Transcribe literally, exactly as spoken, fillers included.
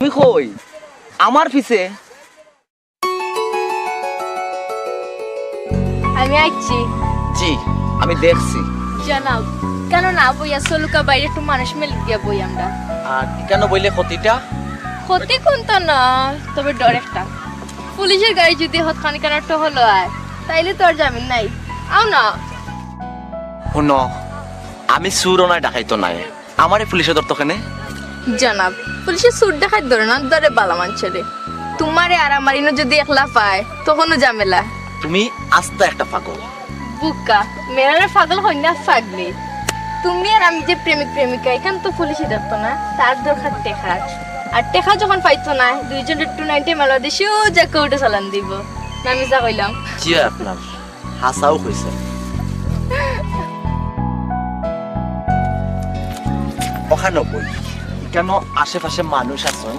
তুই কই? আমার পিছে? আমি আইছি। জি, আমি দেখছি। জনাব, কেন না বইয়া চলুকা বাইরে একটু মানুষ মেলে দিয়া বই আমরা। আর কেন বইলে ক্ষতিটা? ক্ষতি কোনটা না, তবে ডর একটা। পুলিশের গাড়ি যদি হতখানি কেন টহলো আর, তাইলে তো আর জামিন নাই। আও না। হুনো, আমি চুরও নায়, ডাকাইতও নায়, আমারে পুলিশে ধরতো কেনে? জনাব, পুলিশে চুর ডাকাইত ধরে না, ধরে বালা মানষরে। তুমারে আর আমার ইনো যদি একলা পায়, তখনও ঝামেলা। তুমি আস্তা একটা পাগল। বুকা, মেয়েরা পাগল হয় না, পাগলি। তুমি আর আমি যে প্রেমিক প্রেমিকা, এখান তো পুলিশে ধরতো না, তার দরকার টেকার। আর টেকা যখন পাইতো না, দুইজন টু নাইনটি মালা দিয়ে সোজা কোর্টে চালান দিব। না মিছা কইলাম? জি আপনার হাসাও কইছে। ওখানে বই, কেন আশেপাশে মানুষ আছেন,